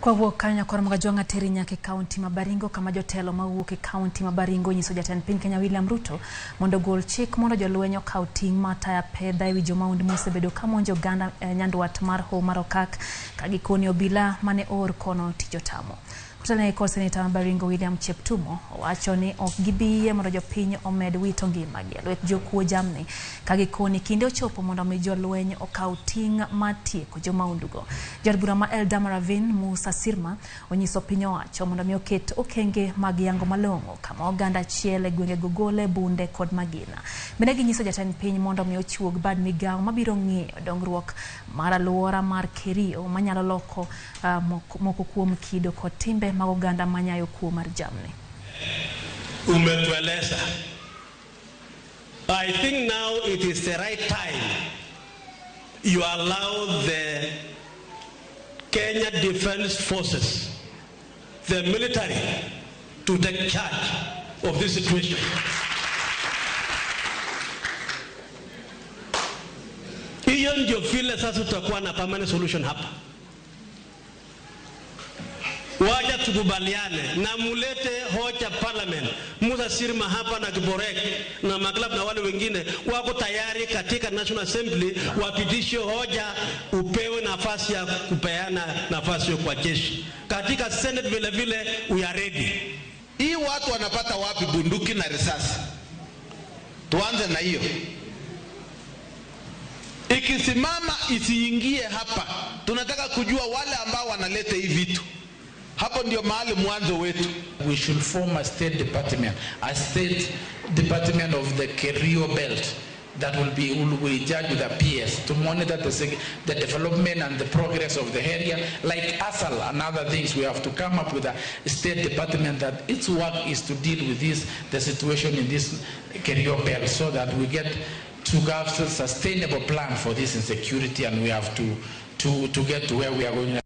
Kwawuok kanyo nyakwar Mgajwang' ateri nyaka e kaunti ma Baringo kama jotelo mawuok e kaunti ma Baringo onyiso jatend piny Kenya William Ruto mondo ogol chik mondo jolweny okaw ting' mar taya pedha ewi jomahundu mosebedo ka monjo oganda e nyandwat mar Hoho mar Okak ka gikoni obila mane oor kono tich otamo. Kotelnegi kod seneta ma Baringo William Cheptumo owacho ni ok gibi yie mondo jopiny omed wito ngimagi e lwet jokuo jamni ka gikoni kinde ochopo mondo mi jolweny okaw ting' mar tieko jomaundugo. Jaod bura ma Eldama Ravine Musa Sirma onyiso piny owacho mondo mi oket okenge mag yango malong'o kama oganda achiel e gwenge Gogole, Bunde kod Magina. Bende ginyiso jatend piny mondo mi ochuog bad migawo mabiro ng'iyo dongruok mar aluora mar Kerio manyalo loko moko kuom kido kod timbe mag oganda manyayo kuo mar jamni. Umetueleza. I think now it is the right time you allow the Kenya Defence Forces, the military, to take charge of this situation. Hiyo ndio vile sasa tutakuwa na permanent solution hapa. Wacha tukubaliane na mulete hoja parliament. Musa Sirma hapa na Kiborek na Maklab na wale wengine wako tayari katika National Assembly wapitishe hoja, upewe nafasi ya kupeana nafasi kwa jeshi. Katika Senate vile vile we are ready. Hii watu wanapata wapi bunduki na risasi? Tuanze na hiyo. Ikisimama isiingie hapa. Tunataka kujua wale ambao wanaleta hii vitu. Hapo ndio mahali mwanzo wetu. We should form a state department, a state department of the Kerio Belt that will be in charge with a PS to monitor the development and the progress of the area, like ASAL and other things. We have to come up with a state department that its work is to deal with the situation in this Kerio Belt, so that we get to have a sustainable plan for this insecurity, and we have to get to where we are going.